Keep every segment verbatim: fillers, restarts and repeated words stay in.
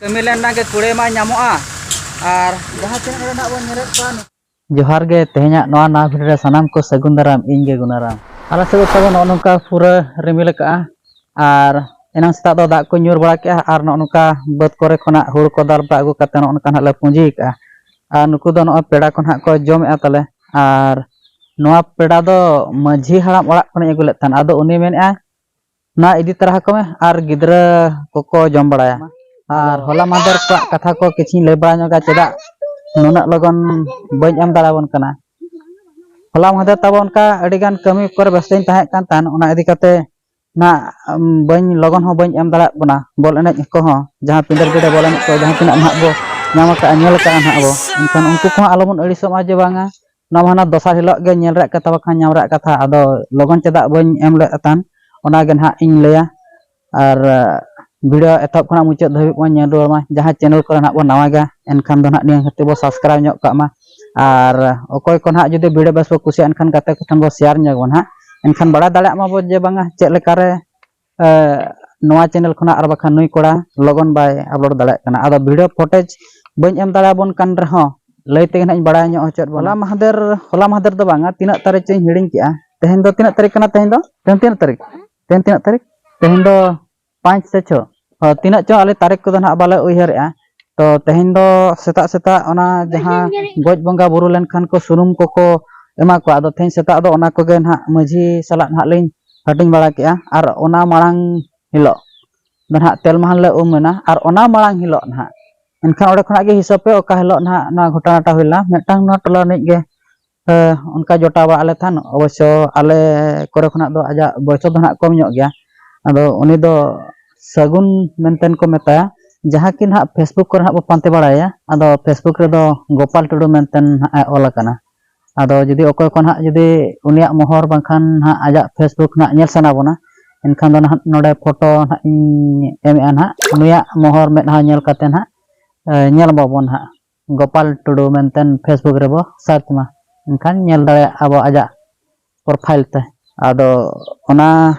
ᱠᱟᱹᱢᱤ ᱞᱮᱱ ᱮᱱᱟᱝ ᱜᱮ ᱠᱩᱲᱟᱹᱭ ᱢᱟ ᱧᱟᱢᱚᱜᱼᱟ᱾ ᱟᱨ ᱡᱟᱦᱟᱸ ᱛᱤᱱᱟᱹᱜ ᱱᱚᱰᱮ ᱱᱟᱜ ᱵᱚᱱ ᱧᱮᱞᱮᱫ ᱠᱚᱣᱟ, ᱡᱚᱦᱟᱨ ᱜᱮ, ᱛᱮᱦᱮᱧᱟᱜ ᱱᱚᱣᱟ ᱱᱟᱣᱟ ᱵᱷᱤᱰᱤᱭᱳ ᱨᱮ ᱥᱟᱱᱟᱢ ᱠᱚ ᱥᱟᱹᱜᱩᱱ ᱫᱟᱨᱟᱢ, ᱤᱧ ᱜᱮ ᱜᱩᱱᱟᱨᱟᱢ᱾ ᱟᱞᱮ ᱥᱮᱫ ᱫᱚ ᱛᱟᱵᱚ ᱱᱚᱜᱼᱚ ᱱᱚᱝᱠᱟ ᱯᱩᱨᱟᱹ ᱨᱤᱢᱤᱞ ᱟᱠᱟᱜᱼᱟ, ᱟᱨ ᱮᱱᱟᱝ ᱥᱮᱛᱟᱜ ᱫᱚ ᱫᱟᱜ ᱠᱚ ᱧᱩᱨ ᱵᱟᱲᱟ ᱠᱮᱜᱼᱟ, ᱟᱨ ᱱᱚᱜᱼᱚ ᱱᱚᱝᱠᱟ ᱵᱟᱹᱫᱽ ᱠᱚᱨᱮ ᱠᱷᱚᱱᱟᱜ ᱦᱩᱲᱩ ᱠᱚ ᱫᱟᱞ ᱵᱟᱲᱟ ᱟᱹᱜᱩ ᱠᱟᱛᱮ ᱱᱚᱜᱼᱚ ᱱᱚᱝᱠᱟ ᱱᱟᱜ ᱞᱮ ᱯᱩᱸᱡᱤ ᱟᱠᱟᱜᱼᱟ᱾ ᱟᱨ ᱱᱩᱠᱩ ᱫᱚ ᱱᱚᱜᱼᱚᱭ ᱯᱮᱲᱟ ᱠᱚ ᱱᱟᱦᱟᱜ ᱠᱚ ᱡᱚᱢᱮᱜᱼᱟ ᱛᱟᱞᱮ, ᱟᱨ ᱱᱚᱣᱟ ᱯᱮᱲᱟ ᱫᱚ ᱢᱟᱹᱡᱷᱤ ᱦᱟᱲᱟᱢ ᱚᱲᱟᱜ ᱠᱷᱚᱱᱤᱧ ᱟᱹᱜᱩ ᱞᱮᱫ ᱛᱟᱦᱮᱱ, ᱟᱫᱚ ᱩᱱᱤ ᱢᱮᱱᱮᱜᱼᱟᱭ, ᱱᱚᱣᱟ ᱤᱫᱤ ᱛᱚᱨᱟ ᱠᱚ ᱢᱮ ᱟᱨ ᱜᱤᱫᱽᱨᱟᱹ ᱠᱚᱠᱚ ᱡᱚᱢ ᱵᱟᱲᱟᱭᱟ᱾ ᱟᱨ ᱦᱚᱞᱟ ᱢᱟᱦᱫᱮᱨ ᱠᱚᱣᱟᱜ ᱠᱟᱛᱷᱟ ᱠᱚ ᱠᱤᱪᱷᱩᱧ ᱞᱟᱹᱭ ᱵᱟᱲᱟ ᱧᱚᱜᱟ, ᱪᱮᱫᱟᱜ ᱱᱩᱱᱟᱹᱜ ᱞᱚᱜᱚᱱ ᱵᱟᱹᱧ ᱮᱢ ᱫᱟᱲᱮᱭᱟᱵᱚᱱ ᱠᱟᱱᱟ᱾ ᱦᱚᱞᱟ ᱢᱟᱦᱫᱮᱨ ᱛᱟᱵᱚ ᱚᱱᱠᱟ ᱟᱹᱰᱤᱜᱟᱱ ᱠᱟᱹᱢᱤ ᱠᱚᱨᱮ ᱵᱮᱥᱛᱚᱧ ᱛᱟᱦᱮᱸ ᱠᱟᱱ ᱛᱟᱦᱮᱱ, ᱚᱱᱟ ᱤᱫᱤ ᱠᱟᱛᱮ ᱱᱟᱜ ᱵᱟᱹᱧ, ᱞᱚᱜᱚᱱ ᱦᱚᱸ ᱵᱟᱹᱧ ᱮᱢ ᱫᱟᱲᱮᱭᱟᱜ ᱠᱟᱱᱟ᱾ ᱵᱚᱞ ᱮᱱᱮᱡ ᱠᱚᱦᱚᱸ, ᱡᱟᱦᱟᱸ ᱯᱤᱸᱰᱟᱹᱨ ᱜᱤᱰᱟᱹ ᱵᱚᱞ ᱮᱱᱮᱡ ᱠᱚ, ᱡᱟᱦᱟᱸ ᱛᱤᱱᱟᱹᱜ ᱱᱟᱦᱟᱜ ᱵᱚ ᱧᱟᱢ ᱟᱠᱟᱫᱼᱟ, ᱧᱮᱞ ᱟᱠᱟᱫᱼᱟ ᱱᱟᱦᱟᱜ ᱵᱚ, ᱮᱱᱠᱷᱟᱱ ᱩᱱᱠᱩ ᱠᱚᱦᱚᱸ ᱟᱞᱚᱵᱚᱱ ᱟᱹᱲᱤᱥᱚᱜ ᱢᱟ ᱡᱮ ᱵᱟᱝᱟ, ᱱᱚᱣᱟ ᱢᱟ ᱦᱟᱱᱟ ᱫᱚᱥᱟᱨ ᱦᱤᱞᱳᱜ ᱜᱮ ᱧᱮᱞ ᱨᱮᱭᱟᱜ ᱠᱟᱛᱷᱟ, ᱵᱟᱠᱷᱟᱱ ᱧᱟᱢ ᱨᱮᱭᱟᱜ ᱠᱟᱛᱷᱟ, ᱟᱫᱚ ᱞᱚᱜᱚᱱ ᱪᱮᱫᱟᱜ ᱵᱟᱹᱧ ᱮᱢ ᱞᱮᱫ ᱛᱟᱦᱮᱱ, ᱚᱱᱟ ᱜᱮ ᱱᱟᱦᱟᱜ ᱤᱧ ᱞᱟᱹᱭᱟ᱾ ᱟᱨ ᱵᱷᱤᱰᱤᱭᱳ ᱮᱛᱚᱦᱚᱵ ᱠᱷᱚᱱᱟᱜ ᱢᱩᱪᱟᱹᱫ ᱫᱷᱟᱹᱵᱤᱡ ᱵᱚᱱ ᱧᱮᱞ ᱨᱩᱣᱟᱹᱲ ᱢᱟ᱾ ᱡᱟᱦᱟᱸ ᱪᱮᱱᱮᱞ ᱠᱚᱨᱮ ᱱᱟᱦᱟᱜ ᱵᱚᱱ ᱱᱟᱣᱟ ᱜᱮᱭᱟ, ᱮᱱᱠᱷᱟᱱ ᱫᱚ ᱱᱟᱦᱟᱜ ᱱᱤᱭᱟᱹ ᱠᱷᱟᱹᱛᱤᱨ ᱵᱚᱱ ᱥᱟᱵᱥᱠᱨᱟᱭᱤᱵᱽ ᱧᱚᱜ ᱠᱟᱜ ᱢᱟ᱾ ᱟᱨ ᱚᱠᱚᱭ ᱠᱚ ᱱᱟᱦᱟᱜ ᱡᱩᱫᱤ ᱵᱷᱤᱰᱤᱭᱳ ᱵᱮᱥ ᱵᱚ ᱠᱩᱥᱤᱭᱟᱜᱼᱟ, ᱮᱱᱠᱷᱟᱱ ᱜᱟᱛᱮ ᱠᱚ ᱴᱷᱮᱱ ᱵᱚ ᱥᱮᱭᱟᱨ ᱧᱚᱜ ᱵᱚᱱ ᱦᱟᱸᱜ, ᱮᱱᱠᱷᱟᱱ ᱵᱟᱲᱟᱭ ᱫᱟᱲᱮᱭᱟᱜ ᱢᱟᱵᱚ ᱡᱮ ᱵᱟᱝᱟ ᱪᱮᱫ ᱞᱮᱠᱟᱨᱮ ᱮ, ᱱᱚᱣᱟ ᱪᱮᱱᱮᱞ ᱠᱷᱚᱱᱟᱜ ᱟᱨ ᱵᱟᱠᱷᱟᱱ ᱱᱩᱭ ᱠᱚᱲᱟ ᱞᱚᱜᱚᱱ ᱵᱟᱭ ᱟᱯᱞᱳᱰ ᱫᱟᱲᱮᱭᱟᱜ ᱠᱟᱱᱟ᱾ ᱟᱫᱚ ᱵᱷᱤᱰᱤᱭᱳ ᱯᱷᱩᱴᱮᱡᱽ ᱵᱟᱹᱧ ᱮᱢ ᱫᱟᱲᱮᱭᱟᱵᱚᱱ ᱠᱟᱱ ᱨᱮᱦᱚᱸ, ᱞᱟᱹᱭ ᱛᱮᱜᱮ ᱱᱟᱦᱟᱜ ᱤᱧ ᱵᱟᱲᱟᱭ ᱧᱚᱜ ᱦᱚᱪᱚᱭᱮᱫ ᱵᱚᱱᱟ᱾ ᱦᱚᱞᱟ ᱢᱟᱦᱫᱮᱨ, ᱦᱚᱞᱟ ᱢᱟᱦᱫᱮᱨ ᱫᱚ ᱵᱟᱝᱟ, ᱛᱤᱱᱟᱹᱜ ᱛᱟᱹᱨᱤᱠᱷ ᱪᱚᱧ ᱦᱤᱲᱤᱧ ᱠᱮᱜᱼᱟ᱾ ᱛᱮᱦᱮᱧ ᱫᱚ ᱛᱤᱱᱟᱹᱜ ᱛᱟᱹᱨᱤᱠᱷ ᱠᱟᱱᱟ? ᱛᱮᱦᱮᱧ ᱫᱚ, ᱛᱮᱦᱮᱧ ᱛᱤᱱᱟᱹᱜ ᱛᱟᱹᱨᱤᱠᱷ? ᱛᱮᱦᱮᱧ ᱛᱤᱱᱟᱹᱜ ᱛᱟᱹᱨᱤᱠᱷ? ᱛᱮᱦᱮᱧ ᱫᱚ ᱯᱟᱸᱪ ᱥᱮ ᱪᱷᱚ? ᱦᱚᱸ, ᱛᱤᱱᱟᱹᱜ ᱪᱚ ᱟᱞᱮ ᱛᱟᱹᱨᱤᱠᱷ ᱠᱚᱫᱚ ᱱᱟᱦᱟᱜ ᱵᱟᱞᱮ ᱩᱭᱦᱟᱹᱨᱮᱜᱼᱟ᱾ ᱛᱚ, ᱛᱮᱦᱮᱧ ᱫᱚ ᱥᱮᱛᱟᱜ ᱥᱮᱛᱟᱜ ᱚᱱᱟ ᱡᱟᱦᱟᱸ ᱜᱚᱡ ᱵᱚᱸᱜᱟ ᱵᱩᱨᱩ ᱞᱮᱱᱠᱷᱟᱱ ᱠᱚ ᱥᱩᱱᱩᱢ ᱠᱚᱠᱚ ᱮᱢᱟ ᱠᱚᱣᱟ, ᱟᱫᱚ ᱛᱮᱦᱮᱧ ᱥᱮᱛᱟᱜ ᱫᱚ ᱚᱱᱟ ᱠᱚᱜᱮ ᱱᱟᱦᱟᱜ ᱢᱟᱹᱡᱷᱤ ᱥᱟᱞᱟᱜ ᱱᱟᱦᱟᱜ ᱞᱤᱧ ᱦᱟᱹᱴᱤᱧ ᱵᱟᱲᱟ ᱠᱮᱜᱼᱟ᱾ ᱟᱨ ᱚᱱᱟ ᱢᱟᱲᱟᱝ ᱦᱤᱞᱳᱜ ᱫᱚ ᱱᱟᱦᱟᱜ ᱛᱮᱞ ᱢᱟᱦᱟ ᱞᱮ ᱩᱢ ᱮᱱᱟ, ᱟᱨ ᱚᱱᱟ ᱢᱟᱲᱟᱝ ᱦᱤᱞᱳᱜ ᱱᱟᱦᱟᱜ, ᱮᱱᱠᱷᱟᱱ ᱚᱸᱰᱮ ᱠᱷᱚᱱᱟᱜ ᱜᱮ ᱦᱤᱥᱟᱹᱵ ᱯᱮ ᱚᱠᱟ ᱦᱤᱞᱳᱜ ᱱᱟᱦᱟᱜ ᱱᱚᱣᱟ ᱜᱷᱚᱴᱚᱱᱟᱴᱟ ᱦᱩᱭ ᱞᱮᱱᱟ᱾ ᱢᱤᱫᱴᱟᱝ ᱱᱚᱣᱟ ᱴᱚᱞᱟ ᱨᱤᱱᱤᱡ ᱜᱮ, ᱮ, ᱚᱱᱠᱟ ᱡᱚᱴᱟᱣ ᱵᱟᱲᱟ ᱞᱮ ᱛᱟᱦᱮᱱ᱾ ᱚᱵᱚᱥᱥᱚ ᱟᱞᱮ ᱠᱚᱨᱮ ᱠᱷᱚᱱᱟᱜ ᱫᱚ ᱟᱡᱟᱜ ᱵᱚᱭᱚᱥ ᱫᱚ ᱱᱟᱦᱟᱜ ᱠᱚᱢ ᱧᱚᱜ ᱜᱮᱭᱟ᱾ ᱟᱫᱚ ᱩᱱᱤ ᱫᱚ ᱥᱟᱹᱜᱩᱱ ᱢᱮᱱᱛᱮ ᱠᱚ ᱢᱮᱛᱟᱭᱟ, ᱡᱟᱦᱟᱸ ᱠᱤ ᱱᱟᱦᱟᱜ Facebook ᱠᱚᱨᱮ ᱱᱟᱦᱟᱜ ᱵᱚ ᱯᱟᱱᱛᱮ ᱵᱟᱲᱟᱭᱟ᱾ ᱟᱫᱚ Facebook ᱨᱮᱫᱚ ᱜᱳᱯᱟᱞ ᱴᱩᱰᱩ ᱢᱮᱱᱛᱮ ᱱᱟᱦᱟᱜ ᱮ ᱚᱞ ᱟᱠᱟᱱᱟ᱾ ᱟᱫᱚ ᱡᱩᱫᱤ ᱚᱠᱚᱭ ᱠᱚ ᱱᱟᱦᱟᱜ ᱡᱩᱫᱤ ᱩᱱᱤᱭᱟᱜ ᱢᱚᱦᱚᱨ ᱵᱟᱝᱠᱷᱟᱱ ᱱᱟᱦᱟᱜ ᱟᱡᱟᱜ Facebook ᱱᱟᱦᱟᱜ ᱧᱮᱞ ᱥᱟᱱᱟ ᱵᱚᱱᱟ, ᱮᱱᱠᱷᱟᱱ ᱫᱚ ᱱᱟᱦᱟᱜ ᱱᱚᱰᱮ ᱯᱷᱳᱴᱳ ᱱᱟᱦᱟᱜ ᱤᱧ ᱮᱢᱮᱜᱼᱟ ᱱᱟᱦᱟᱜ᱾ ᱱᱩᱭᱟᱜ ᱢᱚᱦᱚᱨ ᱢᱮᱫᱦᱟ ᱧᱮᱞ ᱠᱟᱛᱮ ᱱᱟᱦᱟᱜ, ᱮ, ᱧᱮᱞ ᱢᱟᱵᱚᱱ ᱱᱟᱦᱟᱜ᱾ ᱜᱳᱯᱟᱞ ᱴᱩᱰᱩ ᱢᱮᱱᱛᱮ Facebook ᱨᱮᱵᱚ ᱥᱟᱨᱪ ᱢᱟ, ᱮᱱᱠᱷᱟᱱ ᱧᱮᱞ ᱫᱟᱲᱮᱭᱟᱜᱼᱟ ᱵᱚ ᱟᱡᱟᱜ ᱯᱨᱚᱯᱷᱟᱭᱤᱞ ᱛᱮ᱾ ᱟᱫᱚ ᱚᱱᱟ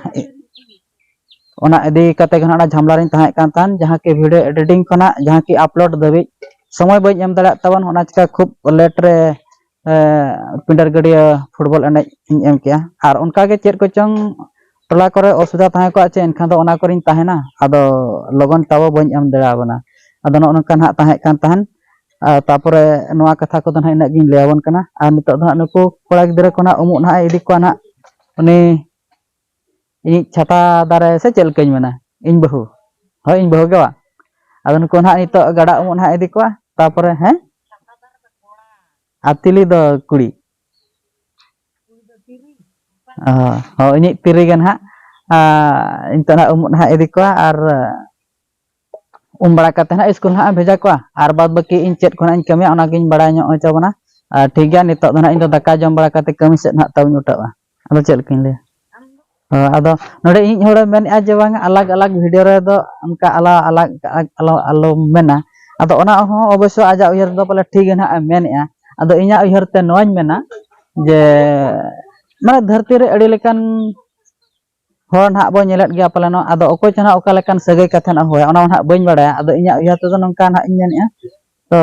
ᱚᱱᱟ ᱤᱫᱤ ᱠᱟᱛᱮ ᱜᱮ ᱱᱟᱦᱟᱜ ᱚᱱᱟ ᱡᱷᱟᱢᱞᱟ ᱨᱤᱧ ᱛᱟᱦᱮᱸ ᱠᱟᱱ ᱛᱟᱦᱮᱸᱫ, ᱡᱟᱦᱟᱸ ᱠᱤ ᱵᱷᱤᱰᱤᱭᱳ ᱮᱰᱤᱴᱤᱝ ᱠᱷᱚᱱᱟᱜ ᱡᱟᱦᱟᱸ ᱠᱤ ᱟᱯᱞᱳᱰ ᱫᱷᱟᱹᱵᱤᱡ ᱥᱚᱢᱚᱭ ᱵᱟᱹᱧ ᱮᱢ ᱫᱟᱲᱮᱭᱟᱜ ᱛᱟᱵᱚᱱ, ᱚᱱᱟ ᱪᱤᱠᱟ ᱠᱷᱩᱵ ᱞᱮᱴ ᱨᱮ ᱮ, ᱯᱤᱸᱰᱟᱹᱨ ᱜᱟᱹᱰᱭᱟᱹ ᱯᱷᱩᱴᱵᱚᱞ ᱮᱱᱮᱡ ᱤᱧ ᱮᱢ ᱠᱮᱜᱼᱟ᱾ ᱟᱨ ᱚᱱᱠᱟ ᱜᱮ ᱪᱮᱫ ᱠᱚᱪᱚᱝ ᱴᱚᱞᱟ ᱠᱚᱨᱮ ᱚᱥᱩᱵᱤᱫᱷᱟ ᱛᱟᱦᱮᱸ ᱠᱚᱜᱼᱟ ᱪᱮ, ᱮᱱᱠᱷᱟᱱ ᱫᱚ ᱚᱱᱟ ᱠᱚᱨᱮᱧ ᱛᱟᱦᱮᱱᱟ, ᱟᱫᱚ ᱞᱚᱜᱚᱱ ᱛᱟᱵᱚ ᱵᱟᱹᱧ ᱮᱢ ᱫᱟᱲᱮᱭᱟᱵᱚᱱᱟ᱾ ᱟᱫᱚ ᱱᱚᱜᱼᱚ ᱱᱚᱝᱠᱟ ᱱᱟᱦᱟᱜ ᱛᱟᱦᱮᱸ ᱠᱟᱱ ᱛᱟᱦᱮᱸᱱ᱾ ᱟᱨ ᱛᱟᱯᱚᱨᱮ ᱱᱚᱣᱟ ᱠᱟᱛᱷᱟ ᱠᱚᱫᱚ ᱱᱟᱦᱟᱜ ᱤᱱᱟᱹᱜ ᱜᱤᱧ ᱞᱟᱹᱭᱟᱵᱚᱱ ᱠᱟᱱᱟ᱾ ᱟᱨ ᱱᱤᱛᱚᱜ ᱫᱚ ᱱᱟᱦᱟᱜ ᱱᱩᱠᱩ ᱠᱚᱲᱟ ᱜᱤᱫᱽᱨᱟᱹ ᱠᱚ ᱱᱟᱦᱟᱜ ᱩᱢᱩᱜ ᱱᱟᱦᱟᱜ ᱤᱫᱤ ᱠᱚᱣᱟ ᱱᱟᱦᱟᱜ ᱩᱱᱤ ᱤᱧᱤᱡ ᱪᱷᱟᱛᱟ ᱫᱟᱨᱮ ᱥᱮ ᱪᱮᱫ ᱞᱮᱠᱟᱧ ᱢᱮᱱᱟ, ᱤᱧ ᱵᱟᱹᱦᱩ, ᱦᱳᱭ, ᱤᱧ ᱵᱟᱹᱦᱩ ᱜᱮ ᱵᱟᱝ᱾ ᱟᱫᱚ ᱱᱩᱠᱩ ᱱᱟᱦᱟᱜ ᱱᱤᱛᱚᱜ ᱜᱟᱰᱟ ᱩᱢᱩᱜ ᱱᱟᱦᱟᱜ ᱤᱫᱤ ᱠᱚᱣᱟ, ᱛᱟᱯᱚᱨᱮ, ᱦᱮᱸ, ᱟᱨ ᱛᱤᱞᱤ ᱫᱚ ᱠᱩᱲᱤ᱾ ᱚ, ᱦᱳᱭ, ᱤᱧᱤᱡ ᱛᱤᱨᱤ ᱜᱮ ᱱᱟᱦᱟᱜ, ᱟᱨ ᱱᱤᱛᱚᱜ ᱱᱟᱦᱟᱜ ᱩᱢᱩᱜ ᱱᱟᱦᱟᱜ ᱤᱫᱤ ᱠᱚᱣᱟ, ᱟᱨ ᱩᱢ ᱵᱟᱲᱟ ᱠᱟᱛᱮ ᱱᱟᱦᱟᱜ ᱥᱠᱩᱞ ᱱᱟᱦᱟᱜ ᱮᱢ ᱵᱷᱮᱡᱟ ᱠᱚᱣᱟ, ᱟᱨ ᱵᱟᱫ ᱵᱟᱹᱠᱤ ᱤᱧ ᱪᱮᱫ ᱠᱚ ᱱᱟᱦᱟᱜ ᱤᱧ ᱠᱟᱹᱢᱤᱭᱟ, ᱚᱱᱟᱜᱤᱧ ᱵᱟᱲᱟᱭ ᱧᱚᱜ ᱦᱚᱪᱚ ᱵᱚᱱᱟ᱾ ᱟᱨ ᱴᱷᱤᱠ ᱜᱮᱭᱟ, ᱱᱤᱛᱚᱜ ᱫᱚ ᱱᱟᱦᱟᱜ ᱤᱧ ᱫᱚ ᱫᱟᱠᱟ ᱡᱚᱢ ᱵᱟᱲᱟ ᱠᱟᱛᱮ ᱠᱟᱹᱢᱤ ᱥᱮᱫ ᱱᱟᱦᱟᱜ ᱛᱟᱣᱤᱧ ᱩᱴᱷᱟᱹᱜᱼᱟ᱾ ᱟᱫᱚ ᱪᱮᱫ ᱞᱮᱠᱟᱧ ᱞᱟᱹᱭᱟ? ᱦᱳᱭ, ᱟᱫᱚ ᱱᱚᱰᱮ ᱤᱧᱤᱡ ᱦᱚᱲᱮ ᱢᱮᱱᱮᱫᱼᱟ ᱡᱮ ᱵᱟᱝ, ᱟᱞᱟᱜᱽ ᱟᱞᱟᱜᱽ ᱵᱷᱤᱰᱤᱭᱳ ᱨᱮᱫᱚ ᱚᱱᱠᱟ ᱟᱞᱟ-, ᱟᱞᱟᱜᱽ ᱟᱞᱚ, ᱟᱞᱚᱢ ᱢᱮᱱᱟ᱾ ᱟᱫᱚ ᱚᱱᱟ ᱦᱚᱸ ᱚᱵᱚᱥᱥᱚ ᱟᱡᱟᱜ ᱩᱭᱦᱟᱹᱨ ᱫᱚ ᱯᱟᱞᱮ ᱴᱷᱤᱠ ᱜᱮ ᱱᱟᱦᱟᱜ ᱮ ᱢᱮᱱᱮᱫᱼᱟ᱾ ᱟᱫᱚ ᱤᱧᱟᱹᱜ ᱩᱭᱦᱟᱹᱨ ᱛᱮ ᱱᱚᱣᱟᱧ ᱢᱮᱱᱟ ᱡᱮ, ᱢᱟᱱᱮ, ᱫᱷᱟᱹᱨᱛᱤ ᱨᱮ ᱟᱹᱰᱤ ᱞᱮᱠᱟᱱ ᱦᱚᱲ ᱱᱟᱦᱟᱜ ᱵᱚᱱ ᱧᱮᱞᱮᱫ ᱜᱮᱭᱟ ᱯᱟᱞᱮᱱᱚᱜ, ᱟᱫᱚ ᱚᱠᱚᱭ ᱪᱚ ᱱᱟᱦᱟᱜ ᱚᱠᱟ ᱞᱮᱠᱟᱱ ᱥᱟᱹᱜᱟᱹᱭ ᱠᱟᱛᱷᱟ ᱱᱟᱦᱟᱜ ᱦᱚᱦᱚᱭᱟ, ᱚᱱᱟ ᱢᱟ ᱱᱟᱦᱟᱜ ᱵᱟᱹᱧ ᱵᱟᱲᱟᱭᱟ᱾ ᱟᱫᱚ ᱤᱧᱟᱹᱜ ᱩᱭᱦᱟᱹᱨ ᱛᱮᱫᱚ ᱱᱚᱝᱠᱟ ᱱᱟᱦᱟᱜ ᱤᱧ ᱢᱮᱱᱮᱫᱼᱟ, ᱛᱚ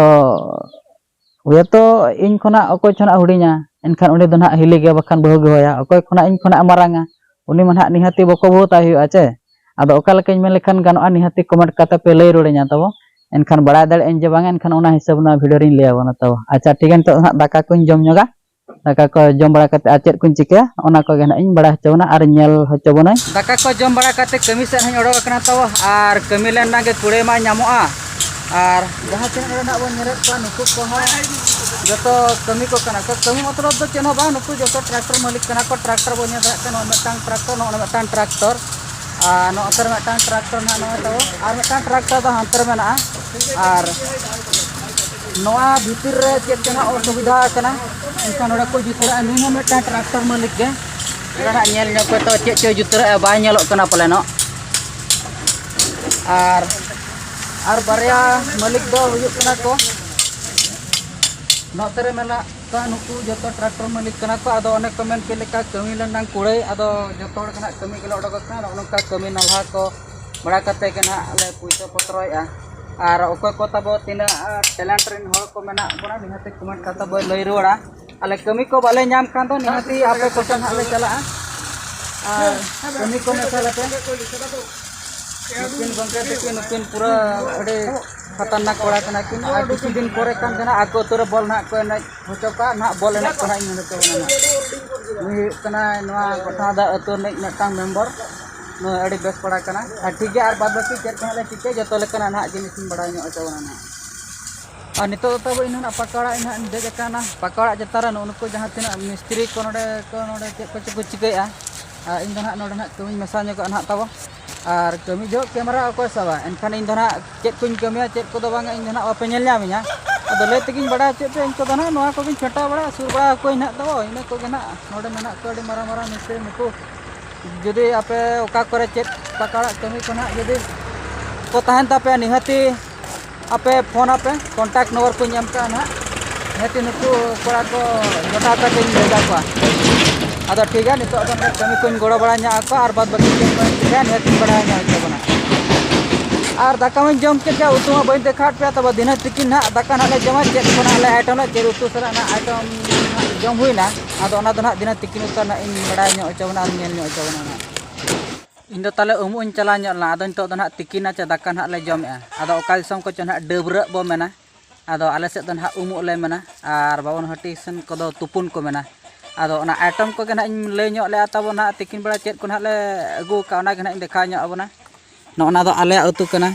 ᱦᱳᱭᱛᱳ ᱤᱧ ᱠᱷᱚᱱᱟᱜ ᱚᱠᱚᱭ ᱪᱚ ᱱᱟᱦᱟᱜ ᱦᱩᱰᱤᱧᱟ, ᱮᱱᱠᱷᱟᱱ ᱩᱱᱤ ᱫᱚ ᱱᱟᱦᱟᱜ ᱦᱤᱞᱤ ᱜᱮᱭᱟ, ᱵᱟᱠᱷᱟᱱ ᱵᱟᱹᱦᱩ ᱜᱮ ᱦᱚᱦᱚᱭᱟ᱾ ᱚᱠᱚᱭ ᱠᱷᱚᱱᱟᱜ ᱤᱧ ᱠᱷᱚᱱᱟᱜ ᱢᱟᱨᱟᱝᱟ, ᱩᱱᱤ ᱢᱟ ᱱᱟᱦᱟᱜ ᱱᱤᱦᱟᱹᱛᱤ ᱵᱟᱠᱚ ᱵᱟᱹᱦᱩ ᱛᱟᱭ ᱦᱩᱭᱩᱜᱼᱟ ᱪᱮ᱾ ᱟᱫᱚ ᱚᱠᱟ ᱞᱮᱠᱟᱧ ᱢᱮᱱ ᱞᱮᱠᱷᱟᱱ ᱜᱟᱱᱚᱜᱼᱟ, ᱱᱤᱦᱟᱹᱛᱤ ᱠᱚᱢᱮᱱᱴ ᱠᱟᱛᱮ ᱯᱮ ᱞᱟᱹᱭ ᱨᱩᱣᱟᱹᱲᱤᱧᱟ ᱛᱟᱵᱚ, ᱮᱱᱠᱷᱟᱱ ᱵᱟᱲᱟᱭ ᱫᱟᱲᱮᱭᱟᱜ ᱟᱹᱧ ᱡᱮ ᱵᱟᱝᱟ, ᱮᱱᱠᱷᱟᱱ ᱚᱱᱟ ᱦᱤᱥᱟᱹᱵ ᱱᱚᱣᱟ ᱵᱷᱤᱰᱤᱭᱳ ᱨᱤᱧ ᱞᱟᱹᱭ ᱟᱵᱚᱱᱟ ᱛᱟᱵᱚ᱾ ᱟᱪᱪᱷᱟ, ᱴᱷᱤᱠ ᱜᱮᱭᱟ, ᱱᱤᱛᱚᱜ ᱫᱚ ᱱᱟᱦᱟᱜ ᱫᱟᱠᱟ ᱠᱚᱧ ᱡᱚᱢ ᱧᱚᱜᱟ᱾ ᱫᱟᱠᱟ ᱠᱚ ᱡᱚᱢ ᱵᱟᱲᱟ ᱠᱟᱛᱮ ᱟᱨ ᱪᱮᱫ ᱠᱚᱧ ᱪᱤᱠᱟᱹᱭᱟ, ᱚᱱᱟ ᱠᱚᱜᱮ ᱱᱟᱦᱟᱜ ᱤᱧ ᱵᱟᱲᱟᱭ ᱦᱚᱪᱚ ᱵᱚᱱᱟ ᱟᱨ ᱧᱮᱞ ᱦᱚᱪᱚ ᱵᱚᱱᱟᱹᱧ᱾ ᱫᱟᱠᱟ ᱠᱚ ᱡᱚᱢ ᱵᱟᱲᱟ ᱠᱟᱛᱮ ᱠᱟᱹᱢᱤ ᱥᱮᱫ ᱦᱚᱸᱧ ᱚᱰᱚᱠ ᱟᱠᱟᱱᱟ ᱛᱟᱵᱚ, ᱟᱨ ᱠᱟᱹᱢᱤ ᱞᱮᱱ ᱮᱱᱟᱝ ᱜᱮ ᱠᱩᱲᱟᱹᱭ ᱢᱟ ᱧᱟᱢᱚᱜᱼᱟ᱾ ᱟᱨ ᱡᱟᱦᱟᱸ ᱛᱤᱱᱟᱹᱜ ᱱᱚᱰᱮ ᱱᱟᱦᱟᱜ ᱵᱚᱱ ᱧᱮᱞᱮᱫ ᱠᱚᱣᱟ, ᱱᱩᱠᱩ ᱠᱚᱦᱚᱸ ᱡᱚᱛᱚ ᱠᱟᱹᱢᱤ ᱠᱚ ᱠᱟᱱᱟ ᱠᱚ᱾ ᱠᱟᱹᱢᱤ ᱢᱚᱛᱞᱚᱵ ᱫᱚ ᱪᱮᱫ ᱦᱚᱸ ᱵᱟᱝ, ᱱᱩᱠᱩ ᱡᱚᱛᱚ ᱴᱨᱟᱠᱴᱚᱨ ᱢᱟᱹᱞᱤᱠ ᱠᱟᱱᱟ ᱠᱚ᱾ ᱴᱨᱟᱠᱴᱚᱨ ᱵᱚᱱ ᱧᱮᱞ ᱫᱟᱲᱮᱭᱟᱜ ᱠᱟᱱᱟ, ᱱᱚᱜᱼᱚ ᱢᱤᱫᱴᱟᱝ ᱴᱨᱟᱠᱴᱚᱨ, ᱱᱚᱜᱼᱚ ᱢᱤᱫᱴᱟᱝ ᱴᱨᱟᱠᱴᱚᱨ, ᱟᱨ ᱱᱚᱛᱮ ᱨᱮ ᱢᱤᱫᱴᱟᱝ ᱴᱨᱟᱠᱴᱚᱨ ᱱᱟᱦᱟᱜ ᱱᱚᱜᱼᱚᱭ ᱛᱟᱵᱚ, ᱟᱨ ᱢᱤᱫᱴᱟᱝ ᱴᱨᱟᱠᱴᱚᱨ ᱫᱚ ᱦᱟᱱᱛᱮ ᱨᱮ ᱢᱮᱱᱟᱜᱼᱟ᱾ ᱟᱨ ᱱᱚᱣᱟ ᱵᱷᱤᱛᱤᱨ ᱨᱮ ᱪᱮᱫ ᱪᱚ ᱱᱟᱦᱟᱜ ᱚᱥᱩᱵᱤᱫᱷᱟ ᱟᱠᱟᱱᱟ, ᱮᱱᱠᱷᱟᱱ ᱱᱚᱰᱮ ᱠᱚ ᱡᱩᱛ ᱠᱟᱜᱼᱟ᱾ ᱱᱩᱭ ᱦᱚᱸ ᱢᱤᱫᱴᱟᱝ ᱴᱨᱟᱠᱴᱚᱨ ᱢᱟᱹᱞᱤᱠ ᱜᱮ᱾ ᱱᱚᱰᱮ ᱱᱟᱦᱟᱜ ᱧᱮᱞ ᱧᱚᱜ ᱯᱮ ᱛᱚ, ᱪᱮᱫ ᱪᱚᱭ ᱡᱩᱛ ᱠᱟᱜᱼᱟ, ᱵᱟᱭ ᱧᱮᱞᱚᱜ ᱠᱟᱱᱟ ᱯᱟᱞᱮᱱᱚᱜ᱾ ᱟᱨ, ᱟᱨ ᱵᱟᱨᱭᱟ ᱢᱟᱹᱞᱤᱠ ᱫᱚ ᱦᱩᱭᱩᱜ ᱠᱟᱱᱟ ᱠᱚ, ᱱᱚᱛᱮ ᱨᱮ ᱢᱮᱱᱟᱜ ᱱᱩᱠᱩ ᱡᱚᱛᱚ ᱴᱨᱟᱠᱴᱚᱨ ᱢᱟᱹᱞᱤᱠ ᱠᱟᱱᱟ ᱠᱚ᱾ ᱟᱫᱚ ᱚᱱᱮ ᱠᱚ ᱢᱮᱱ ᱠᱮᱫ ᱞᱮᱠᱟ, ᱠᱟᱹᱢᱤ ᱞᱮᱱᱟᱝ ᱠᱩᱲᱟᱹᱭ, ᱟᱫᱚ ᱡᱚᱛᱚ ᱦᱚᱲ ᱜᱮ ᱱᱟᱦᱟᱜ ᱠᱟᱹᱢᱤ ᱜᱮᱞᱮ ᱚᱰᱚᱠ ᱟᱠᱟᱱᱟ᱾ ᱱᱚᱜᱼᱚ ᱱᱚᱝᱠᱟ ᱠᱟᱹᱢᱤ ᱱᱟᱞᱦᱟ ᱠᱚ ᱵᱟᱲᱟ ᱠᱟᱛᱮ ᱜᱮ ᱱᱟᱦᱟᱜ ᱞᱮ ᱯᱩᱭᱥᱟᱹ ᱯᱚᱛᱨᱚᱭᱮᱫᱼᱟ᱾ ᱟᱨ ᱚᱠᱚᱭ ᱠᱚ ᱛᱟᱵᱚ ᱛᱤᱱᱟᱹᱜ ᱴᱮᱞᱮᱱᱴ ᱨᱮᱱ ᱦᱚᱲ ᱠᱚ ᱢᱮᱱᱟᱜ ᱵᱚᱱᱟ, ᱱᱤᱦᱟᱹᱛ ᱠᱚᱢᱮᱱᱴ ᱠᱟᱛᱮ ᱵᱚ ᱞᱟᱹᱭ ᱨᱩᱣᱟᱹᱲᱟ᱾ ᱟᱞᱮ ᱠᱟᱹᱢᱤ ᱠᱚ ᱵᱟᱞᱮ ᱧᱟᱢ ᱠᱷᱟᱱ ᱫᱚ ᱱᱤᱦᱟᱹᱛ ᱟᱯᱮ ᱠᱚᱥᱮᱱ ᱦᱟᱸᱜ ᱞᱮ ᱪᱟᱞᱟᱜᱼᱟ᱾ ᱟᱨ ᱠᱟᱹᱢᱤ ᱠᱚ ᱢᱮᱥᱟ ᱠᱟᱛᱮ ᱱᱩᱠᱤᱱ ᱜᱚᱢᱠᱮ ᱛᱟᱹᱠᱤᱱ, ᱱᱩᱠᱤᱱ ᱯᱩᱨᱟᱹ ᱟᱹᱰᱤ ᱠᱷᱟᱛᱟᱨᱱᱟᱠ ᱠᱚᱲᱟ ᱠᱟᱱᱟ ᱠᱤᱱ᱾ ᱟᱨ ᱠᱤᱪᱷᱩ ᱫᱤᱱ ᱯᱚᱨᱮ ᱠᱷᱟᱱ ᱫᱚ ᱱᱟᱜ ᱟᱠᱚ ᱟᱹᱛᱩ ᱨᱮ ᱵᱚᱞ ᱱᱟᱜ ᱠᱚ ᱮᱱᱮᱡ ᱦᱚᱪᱚ ᱠᱚᱣᱟ᱾ ᱱᱟᱜ ᱵᱚᱞ ᱮᱱᱮᱡ ᱠᱚ ᱱᱟᱜ ᱤᱧ ᱢᱮᱱ ᱦᱚᱪᱚ ᱵᱚᱱᱟ ᱱᱟᱜ᱾ ᱱᱩᱭ ᱦᱩᱭᱩᱜ ᱠᱟᱱᱟᱭ ᱱᱚᱣᱟ ᱜᱚᱴᱷᱟᱫᱟ ᱟᱹᱛᱩ ᱨᱤᱱᱤᱡ ᱢᱤᱫᱴᱟᱝ ᱢᱮᱢᱵᱚᱨ᱾ ᱱᱩᱭ ᱟᱹᱰᱤ ᱵᱮᱥ ᱠᱚᱲᱟ ᱠᱟᱱᱟ᱾ ᱟᱨ ᱴᱷᱤᱠ ᱜᱮᱭᱟ, ᱟᱨ ᱵᱟᱫ ᱵᱟᱹᱠᱤ ᱪᱮᱫ ᱠᱚ ᱱᱟᱜ ᱞᱮ ᱪᱤᱠᱟᱹᱭᱟ, ᱡᱚᱛᱚ ᱞᱮᱠᱟᱱᱟᱜ ᱱᱟᱜ ᱡᱤᱱᱤᱥ ᱤᱧ ᱵᱟᱲᱟᱭ ᱧᱚᱜ ᱦᱚᱪᱚ ᱵᱚᱱᱟ ᱱᱟᱜ᱾ ᱟᱨ ᱱᱤᱛᱚᱜ ᱫᱚ ᱛᱟᱵᱚ ᱤᱧ ᱫᱚ ᱱᱟᱜ ᱯᱟᱠᱟ ᱚᱲᱟᱜ ᱤᱧ ᱱᱟᱜ ᱤᱧ ᱫᱮᱡ ᱟᱠᱟᱱᱟ᱾ ᱯᱟᱠᱟ ᱚᱲᱟᱜ ᱪᱮᱛᱟᱱ ᱨᱮ ᱱᱩᱜᱼᱩ ᱱᱩᱠᱩ ᱡᱟᱦᱟᱸ ᱛᱤᱱᱟᱹᱜ ᱢᱤᱥᱛᱨᱤ ᱠᱚ ᱱᱚᱰᱮ ᱠᱚ ᱱᱚᱰᱮ ᱪᱮᱫ ᱠᱚᱪᱚ ᱠᱚ ᱪᱤᱠᱟᱹᱭᱮᱫᱼᱟ᱾ ᱟᱨ ᱤᱧ ᱫᱚ ᱱᱟᱜ ᱱᱚᱰᱮ ᱱᱟᱜ ᱠᱟᱹᱢᱤᱧ ᱢᱮᱥᱟ ᱧᱚᱜᱚᱜᱼᱟ ᱱᱟᱜ ᱛᱟᱵᱚ᱾ ᱟᱨ ᱠᱟᱹᱢᱤ ᱡᱚᱦᱚᱜ ᱠᱮᱢᱮᱨᱟ ᱚᱠᱚᱭ ᱥᱟᱵᱟ? ᱮᱱᱠᱷᱟᱱ ᱤᱧ ᱫᱚ ᱱᱟᱜ ᱪᱮᱫ ᱠᱚᱧ ᱠᱟᱹᱢᱤᱭᱟ, ᱪᱮᱫ ᱠᱚᱫᱚ ᱵᱟᱝᱟ, ᱤᱧ ᱫᱚ ᱱᱟᱜ ᱵᱟᱯᱮ ᱧᱮᱞ ᱧᱟᱢᱤᱧᱟ᱾ ᱟᱫᱚ ᱞᱟᱹᱭ ᱛᱮᱜᱮᱧ ᱵᱟᱲᱟᱭ ᱦᱚᱪᱚᱭᱮᱫ ᱯᱮ, ᱤᱧ ᱠᱚᱫᱚ ᱱᱟᱜ ᱱᱚᱣᱟ ᱠᱚᱜᱮᱧ ᱪᱷᱟᱴᱟᱣ ᱵᱟᱲᱟᱭᱟ, ᱥᱩᱨ ᱵᱟᱲᱟ ᱟᱠᱚᱣᱟᱧ ᱱᱟᱜ ᱛᱟᱵᱚ᱾ ᱤᱱᱟᱹ ᱠᱚᱜᱮ ᱱᱟᱜ ᱱᱚᱰᱮ ᱢᱮᱱᱟᱜ ᱠᱚᱣᱟ ᱟᱹᱰᱤ ᱢᱟᱨᱟᱝ ᱢᱟᱨᱟᱝ ᱢᱤᱥᱛᱨᱤ ᱱᱩᱠᱩ᱾ ᱡᱩᱫᱤ ᱟᱯᱮ ᱚᱠᱟ ᱠᱚᱨᱮ ᱪᱮᱫ ᱯᱟᱠᱟ ᱚᱲᱟᱜ ᱠᱟᱹᱢᱤ ᱠᱚ ᱱᱟᱜ ᱡᱩᱫᱤ ᱠᱚ ᱛᱟᱦᱮᱱ ᱛᱟᱯᱮᱭᱟ, ᱱᱤᱦᱟᱹᱛᱤ ᱟᱯᱮ ᱯᱷᱳᱱ ᱟᱯᱮ, ᱠᱚᱱᱴᱟᱠᱴ ᱱᱚᱢᱵᱚᱨ ᱠᱚᱧ ᱮᱢ ᱠᱟᱜᱼᱟ ᱱᱟᱦᱟᱜ᱾ ᱱᱤᱦᱟᱹᱛᱤ ᱱᱩᱠᱩ ᱠᱚᱲᱟ ᱠᱚ ᱡᱚᱴᱟᱣ ᱠᱟᱛᱮᱧ ᱵᱷᱮᱡᱟ ᱠᱚᱣᱟ᱾ ᱟᱫᱚ ᱴᱷᱤᱠ ᱜᱮᱭᱟ, ᱱᱤᱛᱚᱜ ᱫᱚ ᱱᱚᱰᱮ ᱠᱟᱹᱢᱤ ᱠᱚᱧ ᱜᱚᱲᱚ ᱵᱟᱲᱟ ᱧᱚᱜ ᱟᱠᱚᱣᱟ, ᱟᱨ ᱵᱟᱫ ᱵᱟᱹᱠᱤ ᱪᱮᱫ ᱠᱚᱧ ᱪᱤᱠᱟᱹᱭᱟ, ᱱᱤᱦᱟᱹᱛᱤᱧ ᱵᱟᱲᱟᱭ ᱧᱚᱜ ᱦᱚᱪᱚ ᱵᱚᱱᱟ᱾ ᱟᱨ ᱫᱟᱠᱟ ᱢᱟᱧ ᱡᱚᱢ ᱠᱮᱫ ᱜᱮᱭᱟ, ᱩᱛᱩ ᱢᱟ ᱵᱟᱹᱧ ᱫᱮᱠᱷᱟᱣᱟᱫ ᱯᱮᱭᱟ, ᱛᱚᱵᱮ ᱫᱷᱤᱱᱟᱹᱝ ᱛᱤᱠᱤᱱ ᱱᱟᱦᱟᱜ ᱫᱟᱠᱟ ᱱᱟᱦᱟᱜ ᱞᱮ ᱡᱚᱢᱟ᱾ ᱪᱮᱫ ᱠᱚ ᱱᱟᱦᱟᱜ ᱞᱮ ᱟᱭᱴᱚᱢᱟ, ᱪᱮᱫ ᱩᱛᱩ ᱥᱟᱞᱟᱜ ᱱᱟᱦᱟᱜ ᱟᱭᱴᱚᱢ ᱱᱟᱦᱟᱜ ᱡᱚᱢ ᱦᱩᱭᱱᱟ, ᱟᱫᱚ ᱚᱱᱟ ᱫᱚ ᱱᱟᱦᱟᱜ ᱫᱷᱤᱱᱟᱹᱝ ᱛᱤᱠᱤᱱ ᱩᱛᱟᱹᱨ ᱱᱟᱦᱟᱜ ᱤᱧ ᱵᱟᱲᱟᱭ ᱧᱚᱜ ᱦᱚᱪᱚ ᱵᱚᱱᱟ ᱟᱨ ᱧᱮᱞ ᱧᱚᱜ ᱦᱚᱪᱚ ᱵᱚᱱᱟ ᱱᱟᱦᱟᱜ᱾ ᱤᱧ ᱫᱚ ᱛᱟᱦᱞᱮ ᱩᱢᱩᱜ ᱤᱧ ᱪᱟᱞᱟᱣ ᱧᱚᱜ ᱞᱮᱱᱟ᱾ ᱟᱫᱚ ᱱᱤᱛᱚᱜ ᱫᱚ ᱱᱟᱦᱟᱜ ᱛᱤᱠᱤᱱᱟ ᱪᱮ ᱫᱟᱠᱟ ᱱᱟᱦᱟᱜ ᱞᱮ ᱡᱚᱢᱮᱜᱼᱟ᱾ ᱟᱫᱚ ᱚᱠᱟ ᱫᱤᱥᱚᱢ ᱠᱚᱪᱚ ᱱᱟᱦᱟᱜ ᱰᱟᱹᱵᱽᱨᱟᱹᱜ ᱵᱚ ᱢᱮᱱᱟ, ᱟᱫᱚ ᱟᱞᱮ ᱥᱮᱫ ᱫᱚ ᱱᱟᱦᱟᱜ ᱩᱢᱩᱜ ᱞᱮ ᱢᱮᱱᱟ, ᱟᱨ ᱵᱟᱵᱚᱱ ᱦᱟᱹᱴᱤ ᱥᱮᱱ ᱠᱚᱫᱚ ᱛᱩᱯᱩᱱ ᱠᱚ ᱢᱮᱱᱟ᱾ ᱟᱫᱚ ᱚᱱᱟ ᱟᱭᱴᱚᱢ ᱠᱚᱜᱮ ᱱᱟᱦᱟᱜ ᱤᱧ ᱞᱟᱹᱭ ᱧᱚᱜ ᱞᱮᱜᱼᱟ ᱛᱟᱵᱚ ᱱᱟᱦᱟᱜ, ᱛᱤᱠᱤᱱ ᱵᱮᱲᱟ ᱪᱮᱫ ᱠᱚ ᱱᱟᱦᱟᱜ ᱞᱮ ᱟᱹᱜᱩ ᱟᱠᱟᱫ, ᱚᱱᱟ ᱜᱮ ᱱᱟᱦᱟᱜ ᱤᱧ ᱫᱮᱠᱷᱟᱣ ᱧᱚᱜ ᱟᱵᱚᱱᱟ᱾ ᱱᱚᱜᱼᱚ ᱱᱟ ᱫᱚ ᱟᱞᱮᱭᱟᱜ ᱩᱛᱩ ᱠᱟᱱᱟ᱾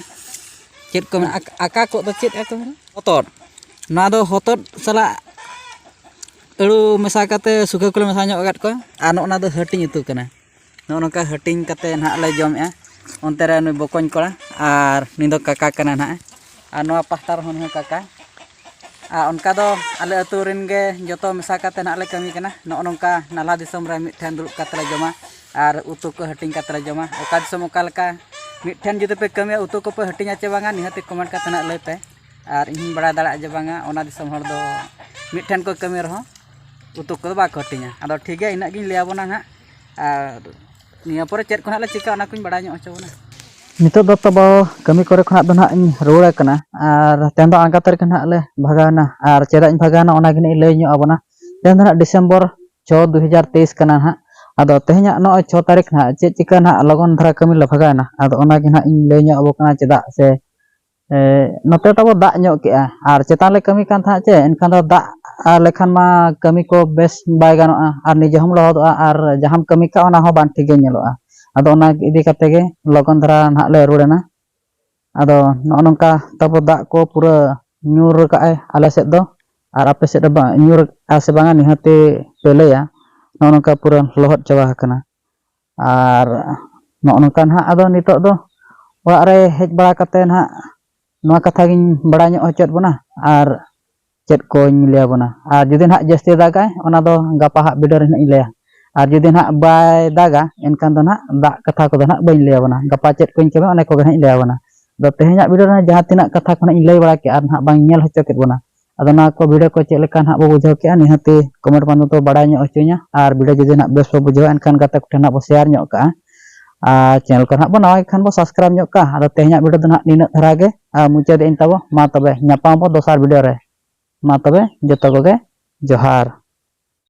ᱪᱮᱫ ᱠᱚ ᱢᱮᱱᱟ? ᱟᱠ-, ᱟᱠᱟ ᱠᱚᱜ ᱫᱚ ᱪᱮᱫ ᱟᱠᱚ ᱢᱮᱱᱟ? ᱦᱚᱛᱚᱫ᱾ ᱱᱚᱣᱟ ᱫᱚ ᱦᱚᱛᱚᱫ ᱥᱟᱞᱟᱜ ᱟᱹᱲᱩ ᱢᱮᱥᱟ ᱠᱟᱛᱮ ᱥᱩᱠᱷᱟᱹ ᱠᱚᱞᱮ ᱢᱮᱥᱟ ᱧᱚᱜ ᱟᱠᱟᱫ ᱠᱚᱣᱟ᱾ ᱟᱨ ᱱᱚᱜᱼᱚ ᱱᱟ ᱫᱚ ᱦᱟᱹᱴᱤᱧ ᱩᱛᱩ ᱠᱟᱱᱟ᱾ ᱱᱚᱜᱼᱚ ᱱᱚᱝᱠᱟ ᱦᱟᱹᱴᱤᱧ ᱠᱟᱛᱮ ᱱᱟᱦᱟᱜ ᱞᱮ ᱡᱚᱢᱮᱜᱼᱟ᱾ ᱚᱱᱛᱮ ᱨᱮ ᱱᱩᱭ ᱵᱚᱠᱚᱧ ᱠᱚᱲᱟ ᱟᱨ ᱱᱩᱭ ᱫᱚ ᱠᱟᱠᱟ ᱠᱟᱱᱟ ᱱᱟᱦᱟᱜ᱾ ᱟᱨ ᱱᱚᱣᱟ ᱯᱟᱦᱴᱟ ᱨᱮᱦᱚᱸ ᱱᱩᱭ ᱦᱚᱸ ᱠᱟᱠᱟ᱾ ᱟᱨ ᱚᱱᱠᱟ ᱫᱚ ᱟᱞᱮ ᱟᱹᱛᱩ ᱨᱮᱱ ᱜᱮ ᱡᱚᱛᱚ ᱢᱮᱥᱟ ᱠᱟᱛᱮ ᱱᱟᱦᱟᱜ ᱞᱮ ᱠᱟᱹᱢᱤ ᱠᱟᱱᱟ᱾ ᱱᱚᱜᱼᱚ ᱱᱚᱝᱠᱟ ᱱᱟᱞᱦᱟ ᱫᱤᱥᱚᱢ ᱨᱮ ᱢᱤᱫ ᱴᱷᱮᱱ ᱫᱩᱲᱩᱵ ᱠᱟᱛᱮ ᱞᱮ ᱡᱚᱢᱟ ᱟᱨ ᱩᱛᱩ ᱠᱚ ᱦᱟᱹᱴᱤᱧ ᱠᱟᱛᱮ ᱞᱮ ᱡᱚᱢᱟ᱾ ᱚᱠᱟ ᱫᱤᱥᱚᱢ ᱚᱠᱟ ᱞᱮᱠᱟ ᱢᱤᱫ ᱴᱷᱮᱱ ᱡᱩᱫᱤ ᱯᱮ ᱠᱟᱹᱢᱤᱭᱟ, ᱩᱛᱩ ᱠᱚᱯᱮ ᱦᱟᱹᱴᱤᱧᱟ ᱪᱮ ᱵᱟᱝᱟ, ᱱᱤᱦᱟᱹᱛ ᱜᱮ ᱠᱚᱢᱮᱱᱴ ᱠᱟᱛᱮ ᱱᱟᱦᱟᱜ ᱞᱟᱹᱭ ᱯᱮ᱾ ᱟᱨ ᱤᱧ ᱦᱚᱸᱧ ᱵᱟᱲᱟᱭ ᱫᱟᱲᱮᱭᱟᱜᱼᱟ ᱡᱮ ᱵᱟᱝᱟ, ᱚᱱᱟ ᱫᱤᱥᱚᱢ ᱦᱚᱲ ᱫᱚ ᱢᱤᱫ ᱴᱷᱮᱱ ᱠᱚ ᱠᱟᱹᱢᱤ ᱨᱮᱦᱚᱸ ᱩᱛᱩ ᱠᱚᱫᱚ ᱵᱟᱠᱚ ᱦᱟᱹᱴᱤᱧᱟ᱾ ᱟᱫᱚ ᱴᱷᱤᱠ ᱜᱮᱭᱟ, ᱤᱱᱟᱹᱜ ᱜᱤᱧ ᱞᱟᱹᱭ ᱟᱵᱚᱱᱟ ᱱᱟᱦᱟᱜ᱾ ᱟᱨ ᱱᱤᱭᱟᱹ ᱯᱚᱨᱮ ᱪᱮᱫ ᱠᱚ ᱱᱟᱦᱟᱜ ᱞᱮ ᱪᱤᱠᱟ, ᱚᱱᱟ ᱠᱚᱧ ᱵᱟᱲᱟᱭ ᱧᱚᱜ ᱦᱚᱪᱚ ᱵᱚᱱᱟ᱾ ᱱᱤᱛᱚᱜ ᱫᱚ ᱛᱟᱵᱚ ᱠᱟᱹᱢᱤ ᱠᱚᱨᱮ ᱠᱷᱚᱱᱟᱜ ᱫᱚ ᱱᱟᱦᱟᱜ ᱤᱧ ᱨᱩᱣᱟᱹᱲ ᱟᱠᱟᱱᱟ᱾ ᱟᱨ ᱛᱮᱦᱮᱧ ᱫᱚ ᱟᱬᱜᱟᱛ ᱨᱮᱜᱮ ᱱᱟᱦᱟᱜ ᱞᱮ ᱵᱷᱟᱜᱟᱣ ᱮᱱᱟ᱾ ᱟᱨ ᱪᱮᱫᱟᱜ ᱤᱧ ᱵᱷᱟᱜᱟᱣ ᱮᱱᱟ, ᱚᱱᱟ ᱜᱮ ᱱᱟᱦᱟᱜ ᱤᱧ ᱞᱟᱹᱭ ᱧᱚᱜ ᱟᱵᱚᱱᱟ᱾ ᱛᱮᱦᱮᱧ ᱫᱚ ᱱᱟᱦᱟᱜ ᱰᱤᱥᱮᱢᱵᱚᱨ ᱪᱷᱚ, ᱫᱩ ᱦᱟᱡᱟᱨ ᱛᱮᱭᱤᱥ ᱠᱟᱱᱟ ᱱᱟᱦᱟᱜ᱾ ᱟᱫᱚ ᱛᱮᱦᱮᱧᱟᱜ ᱱᱚᱜᱼᱚᱭ ᱪᱷᱚ ᱛᱟᱹᱨᱤᱠᱷ ᱱᱟᱦᱟᱜ ᱪᱮᱫ ᱪᱤᱠᱟᱹ ᱱᱟᱦᱟᱜ ᱞᱚᱜᱚᱱ ᱫᱷᱟᱨᱟ ᱠᱟᱹᱢᱤ ᱞᱮ ᱵᱷᱟᱜᱟᱣ ᱮᱱᱟ᱾ ᱟᱫᱚ ᱚᱱᱟ ᱜᱮ ᱱᱟᱦᱟᱜ ᱤᱧ ᱞᱟᱹᱭ ᱧᱚᱜ ᱟᱵᱚ ᱠᱟᱱᱟ, ᱪᱮᱫᱟᱜ ᱥᱮ ᱮ, ᱱᱚᱛᱮ ᱛᱟᱵᱚ ᱫᱟᱜ ᱧᱚᱜ ᱠᱮᱜᱼᱟ, ᱟᱨ ᱪᱮᱛᱟᱱ ᱞᱮ ᱠᱟᱹᱢᱤ ᱠᱟᱱ ᱛᱟᱦᱮᱸᱫ ᱪᱮ, ᱮᱱᱠᱷᱟᱱ ᱫᱚ ᱫᱟᱜ, ᱟᱨ ᱞᱮᱠᱷᱟᱱ ᱢᱟ ᱠᱟᱹᱢᱤ ᱠᱚ ᱵᱮᱥ ᱵᱟᱭ ᱜᱟᱱᱚᱜᱼᱟ, ᱟᱨ ᱱᱤᱡᱮ ᱦᱚᱸᱢ ᱞᱚᱦᱚᱫᱚᱜᱼᱟ, ᱟᱨ ᱡᱟᱦᱟᱸᱢ ᱠᱟᱹᱢᱤ ᱠᱟᱜᱼᱟ ᱚᱱᱟ ᱦᱚᱸ ᱵᱟᱝ ᱴᱷᱤᱠ ᱜᱮ ᱧᱮᱞᱚᱜᱼᱟ᱾ ᱟᱫᱚ ᱚᱱᱟ ᱤᱫᱤ ᱠᱟᱛᱮ ᱜᱮ ᱞᱚᱜᱚᱱ ᱫᱷᱟᱨᱟ ᱱᱟᱦᱟᱜ ᱞᱮ ᱨᱩᱣᱟᱹᱲ ᱮᱱᱟ᱾ ᱟᱫᱚ ᱱᱚᱜᱼᱚ ᱱᱚᱝᱠᱟ ᱛᱟᱵᱚ ᱫᱟᱜ ᱠᱚ ᱯᱩᱨᱟᱹ ᱧᱩᱨ ᱠᱟᱜᱼᱟᱭ ᱟᱞᱮ ᱥᱮᱫ ᱫᱚ, ᱟᱨ ᱟᱯᱮ ᱥᱮᱫ ᱫᱚ ᱵᱟᱝ ᱧᱩᱨ ᱠᱟᱜᱼᱟ ᱥᱮ ᱵᱟᱝᱟ, ᱱᱤᱦᱟᱹᱛᱤ ᱯᱮ ᱞᱟᱹᱭᱟ᱾ ᱱᱚᱜᱼᱚ ᱱᱚᱝᱠᱟ ᱯᱩᱨᱟᱹ ᱞᱚᱦᱚᱫ ᱪᱟᱵᱟ ᱟᱠᱟᱱᱟ᱾ ᱟᱨ ᱱᱚᱜᱼᱚ ᱱᱚᱝᱠᱟ ᱱᱟᱦᱟᱜ ᱟᱫᱚ ᱱᱤᱛᱚᱜ ᱫᱚ ᱚᱲᱟᱜ ᱨᱮ ᱦᱮᱡ ᱵᱟᱲᱟ ᱠᱟᱛᱮ ᱱᱟᱦᱟᱜ ᱱᱚᱣᱟ ᱠᱟᱛᱷᱟ ᱜᱤᱧ ᱵᱟᱲᱟᱭ ᱧᱚᱜ ᱦᱚᱪᱚᱭᱮᱫ ᱵᱚᱱᱟ᱾ ᱟᱨ ᱪᱮᱫ ᱠᱚᱧ ᱞᱟᱹᱭ ᱟᱵᱚᱱᱟ, ᱟᱨ ᱡᱩᱫᱤ ᱱᱟᱦᱟᱜ ᱡᱟᱹᱥᱛᱤ ᱫᱟᱜᱟᱭ, ᱚᱱᱟ ᱫᱚ ᱜᱟᱯᱟ ᱦᱟᱸᱜ ᱵᱷᱤᱰᱤᱭᱳ ᱨᱮ ᱱᱟᱦᱟᱜ ᱤᱧ ᱞᱟᱹᱭᱟ᱾ ᱟᱨ ᱡᱩᱫᱤ ᱱᱟᱦᱟᱜ ᱵᱟᱭ ᱫᱟᱜᱟ, ᱮᱱᱠᱷᱟᱱ ᱫᱚ ᱱᱟᱦᱟᱜ ᱫᱟᱜ ᱠᱟᱛᱷᱟ ᱠᱚᱫᱚ ᱱᱟᱦᱟᱜ ᱵᱟᱹᱧ ᱞᱟᱹᱭ ᱟᱵᱚᱱᱟ᱾ ᱜᱟᱯᱟ ᱪᱮᱫ ᱠᱚᱧ ᱠᱟᱹᱢᱤᱭᱟ, ᱚᱱᱟ ᱠᱚᱜᱮ ᱱᱟᱦᱟᱜ ᱤᱧ ᱞᱟᱹᱭ ᱟᱵᱚᱱᱟ᱾ ᱟᱫᱚ ᱛᱮᱦᱮᱧᱟᱜ ᱵᱷᱤᱰᱤᱭᱳ ᱨᱮ ᱡᱟᱦᱟᱸ ᱛᱤᱱᱟᱹᱜ ᱠᱟᱛᱷᱟ ᱠᱚ ᱱᱟᱦᱟᱜ ᱤᱧ ᱞᱟᱹᱭ ᱵᱟᱲᱟ ᱠᱮᱜᱼᱟ ᱟᱨ ᱱᱟᱦᱟᱜ ᱵᱟᱝ ᱧᱮᱞ ᱦᱚᱪᱚ ᱠᱮᱫ ᱵᱚᱱᱟ, ᱟᱫᱚ ᱱᱚᱣᱟ ᱠᱚ ᱵᱷᱤᱰᱤᱭᱳ ᱠᱚ ᱪᱮᱫ ᱞᱮᱠᱟ ᱱᱟᱦᱟᱜ ᱵᱚ ᱵᱩᱡᱷᱟᱹᱣ ᱠᱮᱜᱼᱟ, ᱱᱤᱦᱟᱹᱛᱤ ᱠᱚᱢᱮᱱᱴ ᱢᱟᱫᱽᱫᱷᱚᱢ ᱛᱮ ᱵᱟᱲᱟᱭ ᱧᱚᱜ ᱦᱚᱪᱚᱧᱟ᱾ ᱟᱨ ᱵᱷᱤᱰᱤᱭᱳ ᱡᱩᱫᱤ ᱱᱟᱦᱟᱜ ᱵᱮᱥ ᱵᱚ ᱵᱩᱡᱷᱟᱹᱣᱟ, ᱮᱱᱠᱷᱟᱱ ᱜᱟᱛᱮ ᱠᱚᱴᱷᱮᱱ ᱱᱟᱦᱟᱜ ᱵᱚ ᱥᱮᱭᱟᱨ ᱧᱚᱜ ᱠᱟᱜᱼᱟ᱾ ᱟᱨ ᱪᱮᱱᱮᱞ ᱠᱚ ᱱᱟᱦᱟᱜ ᱵᱚ ᱱᱟᱣᱟ ᱜᱮ ᱠᱷᱟᱱ ᱵᱚ ᱥᱟᱵᱥᱠᱨᱟᱭᱤᱵᱽ ᱧᱚᱜ ᱠᱟᱜᱼᱟ᱾ ᱟᱫᱚ ᱛᱮᱦᱮᱧᱟᱜ ᱵᱷᱤᱰᱤᱭᱳ ᱫᱚ ᱱᱟᱦᱟᱜ ᱱᱤᱱᱟᱹᱜ ᱫᱷᱟᱨᱟ ᱜᱮ᱾ ᱟᱨ ᱢᱩᱪᱟᱹᱫ ᱮᱫ ᱟᱹᱧ ᱛᱟᱵᱚ, ᱢᱟ ᱛᱚᱵᱮ ᱧᱟᱯᱟᱢ ᱟᱵᱚ ᱫᱚᱥᱟᱨ ᱵᱷᱤᱰᱤᱭᱳ ᱨᱮ᱾ ᱢᱟ ᱛᱚᱵᱮ ᱡᱚᱛᱚ ᱠᱚᱜᱮ ᱡᱚᱦᱟᱨ᱾